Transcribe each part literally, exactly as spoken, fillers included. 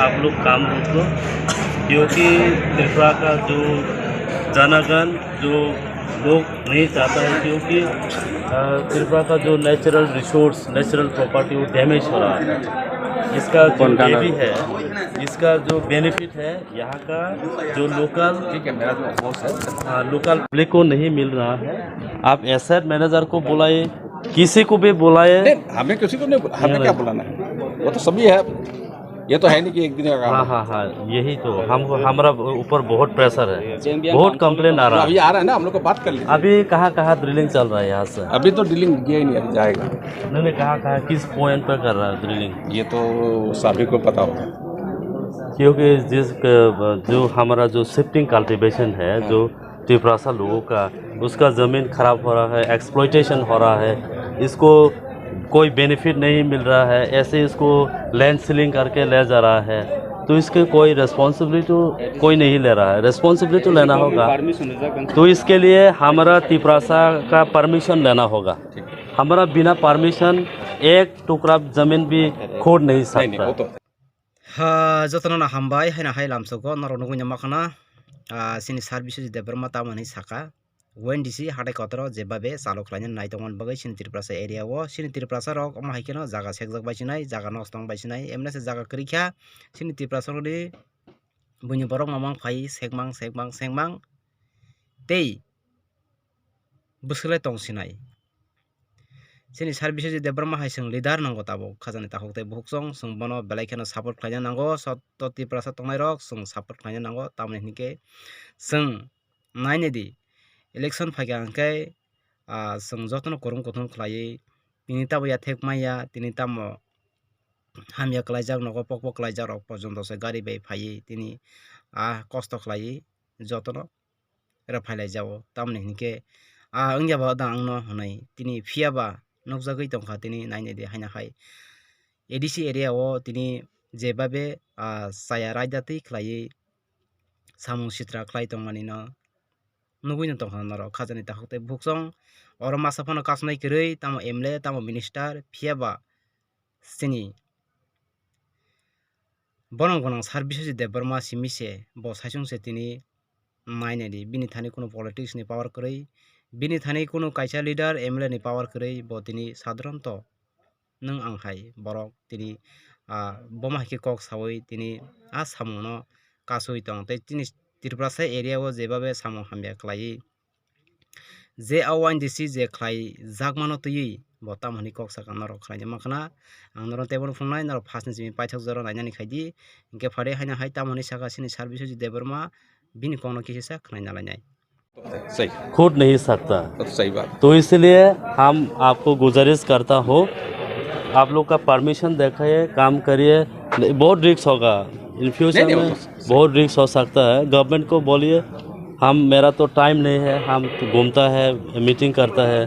आप लोग काम मत करो, क्योंकि त्रिपुरा का जो जनागण, जो लोग नहीं चाहता है, क्योंकि अ, त्रिपुरा का जो नेचुरल रिसोर्स, नेचुरल प्रॉपर्टी, वो डैमेज हो रहा है। इसका जो ये भी है, इसका जो बेनिफिट है, यहाँ का जो लोकल, ठीक है, मेरा जो बॉस है। हाँ, लोकल पब्लिक को नहीं मिल रहा है। आप एसेट मैनेजर को बुलाए, किसी को भी बुलाए। नहीं, हमें किसी को नहीं बुला, हमें नहीं, क्या नहीं। बुलाना है? वो तो सभी है। ये तो है नहीं कि एक दिन का काम हाँ, है। हाँ, हाँ, यही तो। हमको, हमारा ऊपर बहुत प्रेशर है, बहुत कंप्लेन आ रहा है। अभी आ रहा है ना, हम लोग को बात कर लीजिए। अभी कहाँ कहाँ ड्रिलिंग चल रहा है यहाँ से? अभी तो ड्रिलिंग गया ही नहीं, अभी जाएगा। नहीं, नहीं, कहाँ कहाँ, किस पॉइंट पे कर रहा है ड्रिलिंग? ये तो सभी को पता होगा। क्योंकि जिस क-, जो हमारा जो शिफ्टिंग कल्टीवेशन है, हाँ। जो तिपरासा लोगों का, उसका ज़मीन खराब हो रहा है, एक्सप्लॉयटेशन हो रहा है, इसको कोई बेनिफिट नहीं मिल रहा है, ऐसे इसको लैंड सीलिंग करके ले जा रहा है, तो इसके कोई रिस्पॉन्सिबिलिटी कोई नहीं ले रहा है। रिस्पॉन्सिबिलिटी लेना होगा, तो इसके लिए हमारा तिपरासा का परमिशन लेना होगा। हमारा बिना परमिशन एक टुकड़ा ज़मीन भी खोद नहीं सकता। Ha, jotono no hambai, haino hai lamsogo norok nugui no makhana, ah, chini sir Biswajit Debbarma tamoni saka, O N G C hatai kotoro jebabe chalo khlaina nai tongmani bagwi chini Tiprasa area o, chini Tiprasa rok omo hai kheno jaga sekjak bai sinai, jaga nosto wng bai sinai, emne se jaga kwrwi kha, chini Tiprasa rokni buini borok mamang phai sekmang, sekmang, sekmang, tei bwswk le tong sinai. Chini sir Biswajit Debbarma hai chwng leader nango tabuk khajani takhuk tei bukhuk chwng, chwng bono belai kheno support khlaina nango, soto Tiprasa tongnai rok chwng support khlaina nango, tamoni hinkhe chwng nainai di election phaikha hinkhe, ah, chwng jotono kwrwng kuthum khlaiwi tini tamo yathek manya, tini tamo hamya kwlaijak nogo pokpok kwlaijak rok porjonto se gari bai phaiwi tini, ah, kosto khlaiwi jotono rw phailai jago. Tamoni hinkhe, ah, wngya ba da ang no hwnwi tini phiya ba nukjagwi tongkha tini nainai di haino hai A D C area o tini jebabe, ah, chaya raida twi khlaiwi samung sitra khlai tongmani no nugui no tongkha norok khajani takhuk tei bukhuk chwng oro masa phano kasnai kwrwi tamo M L A tamo minister phiya ba chini Bono gwnang sir Biswajit Debbarma simi se, bo saichung se tini nainai di. Bini thani kunu politics ni power kwrwi, bini thani kunu kaisa leader M L A ni power kwrwi, bo tini sadharanto nwng ang hai borok tini, ah, boma hai khe kok saui tini a samung no kasui tong tei tini Tiprasa area o jebabe samung hamya khlaiwi je a O N G C je khlai jakmano twiwi bo tamo hwnwi kok sakha norok khlaina mankha na. Ang norok teibo phunuknai, norok first ni simi paithak jora nainani khaidi, hinkhe phari haino hai tamo hwnwi sakha chini sir Biswajit Debbarma, bini kokno kisa sa khnaina lainai. सही। खोद नहीं सकता। तो सही बात। तो इसलिए हम आपको गुजारिश करता हूँ, आप लोग का परमिशन देखिए, काम करिए। बहुत रिस्क होगा इन फ्यूचर नहीं, नहीं, में, वो तो बहुत रिस्क हो सकता है। गवर्नमेंट को बोलिए, हम, मेरा तो टाइम नहीं है, हम घूमता है, मीटिंग करता है।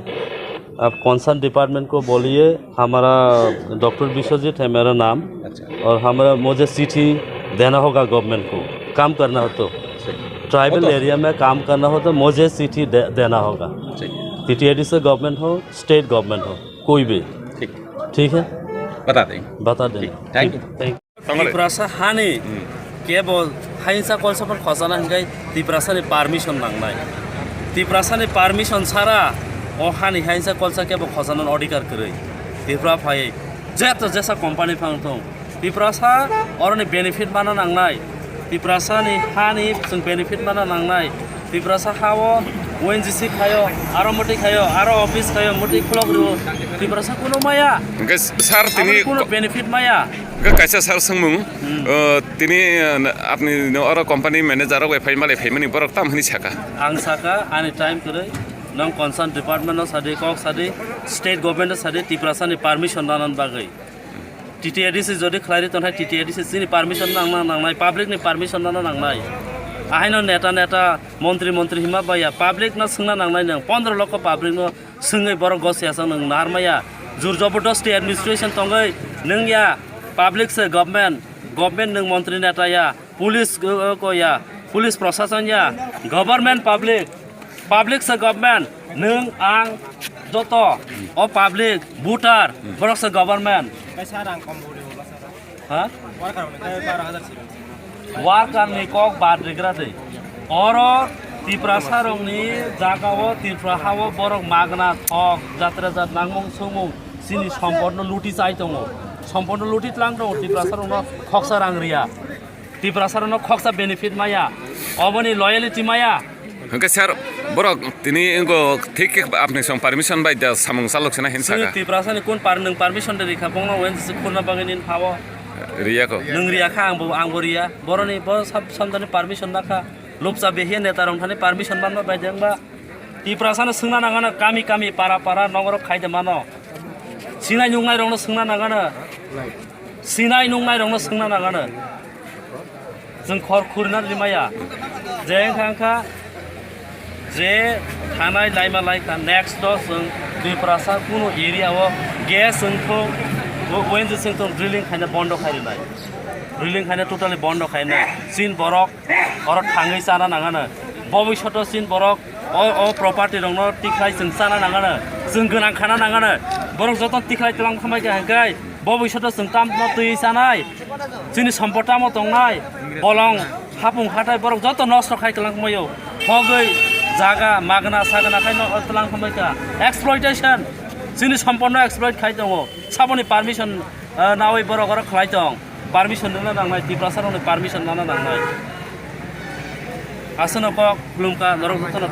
आप कंसर्न डिपार्टमेंट को बोलिए, हमारा डॉक्टर विश्वजीत है मेरा नाम, अच्छा। और हमारा, मुझे चिट्ठी देना होगा गवर्नमेंट को, काम करना हो तो। सही। ट्राइबल वो तो एरिया में काम करना हो तो मुझे चिट्ठी दे, देना होगा। सही। टीटीएडीसी गवर्नमेंट हो, स्टेट गवर्नमेंट हो, कोई भी। ठीक। ठीक है? बता देंगे। बता देंगे। ठीक। Thank you। Thank you। Tiprasa hani kebo hainsa kolsa phano khosana hinkai Tiprasa ni permission nangnai. Tiprasa ni permission sara o hani hainsa kolsa kebo khosana odhikar kwrwi. Tripura phai jeto jesa company phang thung. Tiprasa oroni benefit mana nangnai. Tiprasa ni hani chwng benefit mana nangnai. Tiprasa ha o O N G C khaio, aro mwtwi khaio, aro office khaio, mwtwi khulok rwo. Tiprasa kuno maya. Hingke sir tini kuno benefit maya. Hingke kaisa sir swngmung, hmm, uh, tini, uh, apni no oro company manager rok bai phai malai phaimani borok tam hwnwi saka. Ang saka ani time kwrwi nong concern department no sadi, kok sadi, state government no sadi, Tiprasa ni permission nanan bagwi. T T A D C jodi khlai ri tonthai, T T A D C chini permission nang, nang, nangnai, public ni permission nang, nang, nangnai. Ahaino neta, neta, montri, montri hima baya, public no swngna nangnai nang, pondro lokho public no swngwi borok gos ya sang nang nar maya. Jur jobordosti administration tongwi nung ya, public se government, government nung montri neta ya, police, uh, uh, ko ya, police prosason ya, government public, public se government, nung ang joto, o public, voter, borok se government. Ha? Worker ni kok bad rigra de. Oro Tiprasa rokni jaga o Tripura ha o borok magna thok jatra jat nangmung sumung chini sompotno luti chai tongo. Sompotno luti tlang tongo Tiprasa rokno khoksa rang riya. Tiprasa rokno khoksa benefit maya. Oboni loyalty maya. Hwnkhe sir, borok tini wngkha thik khe apni song permission bai da samung chalok sina hin Chini saka. Tiprasa ni kun par nwng permission de rikha bongno wen se khurna bagwi nin phawo. Riya ko. Nwng riya kha ang bo, ang bo riya. Boroni bo sab samdani permission nakha. Lupsa behia neta rong thani permission manma bai jeng ba. Tiprasa no swngna nangano kami kami para para nongorok khaide mano. Sinai nungnai rokno swngna nangano. Sinai nungnai rokno swngna nangano. Chwng khor khurina limaya. Je wngkha wngkha je thanai laima laikha next o chwng Tiprasa kunu area o gas wngthung, wenji wngthung drilling khaina bondo khai rinai. Drilling khaina totally bondo khaina. Chin borok oro thangwi chana nangano. Bobishoto chin borok o, o property rokno tikhlai chwng chana nangano. Chwng gwnang khana nangano. Borok joto tikhlai tlang khamai kha hwnkhe bobishoto chwng tamno twi chanai. Chini sompot tamo tongnai. Bolong hapung hatai borok joto nosto khai tlang khamai o. Hogwi jaga magna sagna khai no tlang khamai kha. Exploitation. Chini sompotno exploit khai tongo. Saboni permission, eh, nawi borok oro khlai tong. Permission rwna nangnai, Tiprasa rokni permission lana nangnai. Aswkno kok khulumkha, norok jotono